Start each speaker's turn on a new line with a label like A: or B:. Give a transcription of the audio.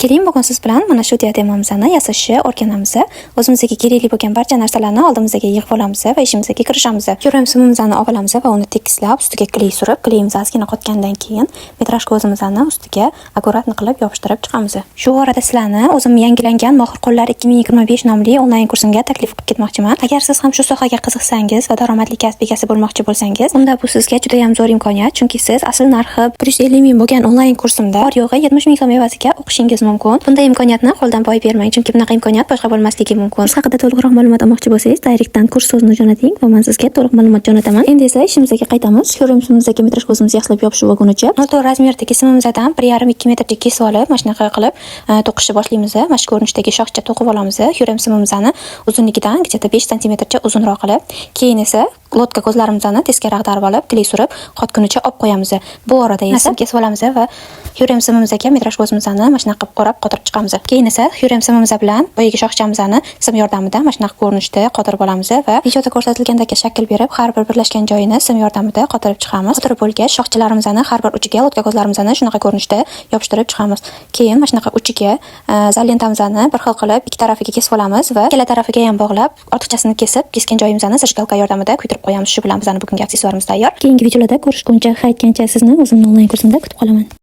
A: Keling, bugun siz bilan mana shu diademamizni yasashni o'rganamiz. O'zimizga kerakli bo'lgan barcha narsalarni oldimizga yig'ib olamiz va ishimizga kirishamiz. Hürrem simimizni olib olamiz va uni tekislab, ustiga клей surib, клей imiz ozgina qotgandan keyin metraj ko'zimizni ustiga аккуратно qilib yopishtirib chiqamiz. Shu orada sizlarni o'zim yangilangan Mohir qo'llar 2025 nomli onlayn kursimga taklif qilib ketmoqchiman. Agar siz ham shu sohaga qiziqsangiz va daromadli kasb egasi bo'lmoqchi bo'lsangiz, unda bu sizga juda ham zo'r imkoniyat, chunki siz asl narxi 150 ming bo'lgan onlayn kursimda bor yo'g'i 70 ming so'm evaziga o'qishingiz mumkin. Bunday imkoniyatni qo'ldan boy bermang, chunki bunaqa imkoniyat boshqa bo'lmasligi mumkin. Kurs haqida to'liqroq ma'lumot olmoqchi bo'lsangiz, direktdan kurs so'zini jo'nating va men sizga to'liq ma'lumot jo'nataman. Endi esa ishimizga qaytamiz. Hürrem simimizdagi metraj ko'zimizni yaxshilab yopishib olgunicha 0,4 размер dagi simimizdan 1,5-2 metrcha kesib olib, mana shunaqa qilib to'qishni boshlaymiz. Mana shu ko'rinishdagi shoxcha to'qib olamiz. Hürrem simimizni uzunligidan где-то 5 santimetrcha uzunroq qilib, keyin esa лодка ko'zlarimizni teskari ag'darib olib, клей surib, qotgunicha olib qo'yamiz. Bu orada esa kesib olamiz va Hürrem simimizga metraj ko'zimizni mana shunaqa qilib o'rab qotirib chiqamiz. Keyin esa Hürrem simimiz bilan boyagi shoxchamizni sim yordamida mana shunaqa ko'rinishda qotirib olamiz va videoda ko'rsatilgandek shakl berib, har bir birlashgan joyini sim yordamida qotirib chiqamiz. Qotirib bo'lgach, shoxchalarimizni har bir uchiga лодка ko'zlarimizni shunaqa ko'rinishda yopishtirib chiqamiz. Keyin mana shunaqa uchiga izolentamizni bir xil qilib ikki tarafiga kesib olamiz va ikkala tarafiga ham bog'lab, ortiqchasini kesib, kesgan joyimizni зажигалка yordamida kuydirib qo'yamiz. Shu bilan bizning bugungi aksessuarimiz tayyor. Keyingi videolarda ko'rishguncha, qaytgancha sizni o'zimning onlayn kursimda kutib qolaman.